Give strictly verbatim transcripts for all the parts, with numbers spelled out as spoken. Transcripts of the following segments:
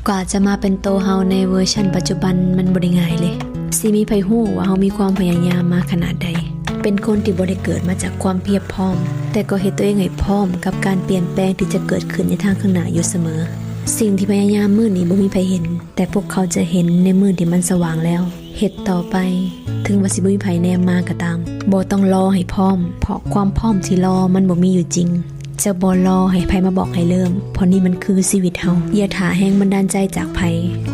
กว่าจะมาเป็นโตเฮาในเวอร์ชันปัจจุบันมันบ่ได้ง่ายเลย สิมีไผฮู้ว่าเฮามีความพยายามมาขนาดใด เป็นคนที่บ่ได้เกิดมาจากความเพียบพร้อม แต่ก็เฮ็ดตัวเองให้พร้อมกับการเปลี่ยนแปลงที่จะเกิดขึ้นในทางข้างหน้าอยู่เสมอ สิ่งที่พยายามมื้อนี้บ่มีไผเห็น แต่พวกเขาจะเห็นในมื้อที่มันสว่างแล้ว เฮ็ดต่อไป ถึงว่าสิบ่มีไผแนมมาก็ตาม บ่ต้องรอให้พร้อม เพราะความพร้อมที่รอมันบ่มีอยู่จริง จะบ่รอให้ไผมาบอกให้เริ่ม เพราะนี่มันคือชีวิตเฮา อย่าถ่าแรงบันดาลใจจากไผ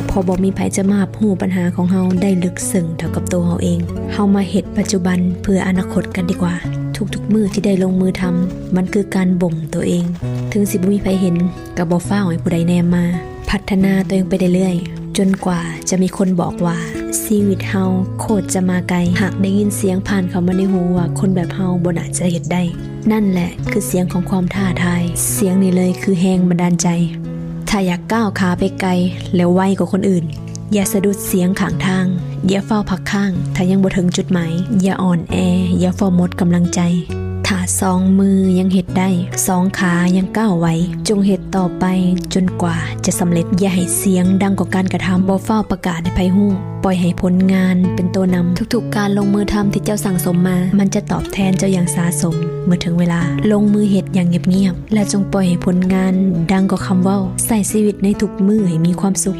เพราะบ่มีไผจะมารับรู้ปัญหาของเฮาได้ลึกซึ้งเท่ากับตัวเฮาเอง เฮามาเฮ็ดปัจจุบันเพื่ออนาคตกันดีกว่า ทุกๆมื้อที่ได้ลงมือทำ มันคือการบ่มตัวเอง ถึงสิบ่มีไผเห็น ก็บ่ฟ้าวให้ผู้ใดแนมมา พัฒนาตัวเองไปเรื่อยๆ จนกว่าจะมีคนบอกว่า ชีวิตเฮาโคตรจะมาไกล หากได้ยินเสียงผ่านเข้ามาในหูว่าคนแบบเฮาบ่น่าจะเฮ็ดได้ นั่นแหละคือเสียงของความท้าทาย เสียงนี้เลยคือแรงบันดาลใจ ถ้าอยากก้าวขาไปไกล แล้วไวกว่าคนอื่น อย่าสะดุดเสียงข้างทาง อย่าฟ้าวพักค้าง ถ้ายังบ่ถึงจุดหมาย อย่าอ่อนแอ อย่าฟ้าวหมดกำลังใจ ถ้าสองมือยังเฮ็ดได้ สองขายังก้าวไหว จงเฮ็ดต่อไปจนกว่าจะสำเร็จ อย่าให้เสียงดังกว่าการกระทำ บ่ฟ้าวประกาศให้ไผฮู้ ปล่อยให้ผลงานเป็นตัวนำ ทุกๆการลงมือทำที่เจ้าสั่งสมมา มันจะตอบแทนเจ้าอย่างสาสม เมื่อถึงเวลา ลงมือเฮ็ดอย่างเงียบๆ และจงปล่อยให้ผลงานดังกว่าคำเว้า ใช้ชีวิตในทุกมื้อให้มีความสุข